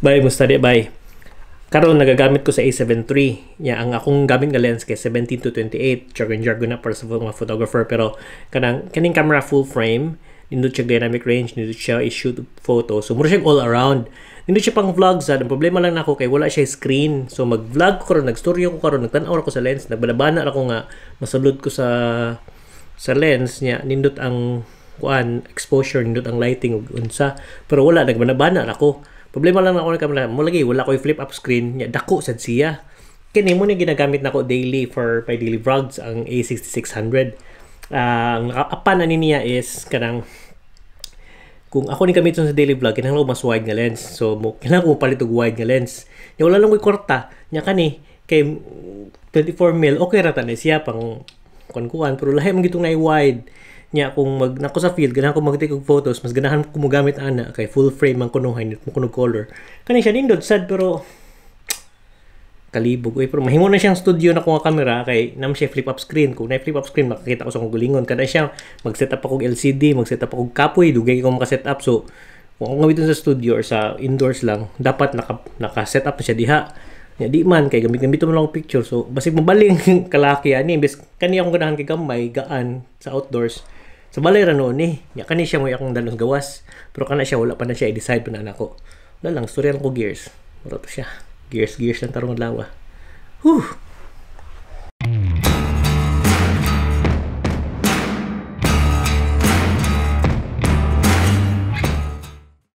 Bye, musta di, bye. Karon nagagamit ko sa A7 III. Nya ang akong gamit nga lens kay 17 to 28. Jargon jargon na para sa mga photographer, pero kanang kaning camera full frame, nindot siya dynamic range, nindot siya i-shoot photo. So mura siya all around. Nindot siya pang vlog sad. Ang problema lang nako kay wala siya screen. So mag-vlog ko karon, nagstoryo ko karon, nagtan-aw ko sa lens, nagbanabana ako nga masulod ko sa lens niya, nindot ang kuan, exposure, nindot ang lighting ug unsa, pero wala, nagbanabana ako. Problema lang ako ng camera mo lagi, wala ko'y flip up screen niya, dako sad siya. Kini mo ni ginagamit nako daily for my daily vlogs, ang A6600. Ang apan ani niya is kanang kung ako ni gamiton sa daily vlog, kinahanglan ko mas wide nga lens. So mo kailangan ko palit og wide nga lens nya, wala lang ko'y kwarta nya. Kani kay 24 mil, okay ra ta siya pang kuan-kuan, pero lahi man gitong na wide nya. Kung mag nako sa field, ganahan ko mag-take og photos, mas ganahan ko mogamit ana kay full frame man kuno, nindot mo kuno color. Kani siya nindot sad, pero kalibog oy. Pero mahimo na siyang studio na nga camera kay nam siya flip up screen. Kung na flip up screen, makakita ko sa akong galingon. Kada siya mag set up ako og LCD, mag set up ako og kapoy, dugay ko maka set up. So kung ako gamiton sa studio or sa indoors lang, dapat naka set up na siya diha. Nya di man kay gamit-gamit mo lang og picture, so basig mabaling kalaki ani. Imbes kani akong ganahan kay gamay, gaan sa outdoors. Sa balay ra noon ni nya, kani siya mo akong dalon gawas, pero kana siya wala pa na siya i-decide pa na nako. Wala lang, storya lang ko gears. Mura to siya, gears gears lang tarong adlaw. Whew.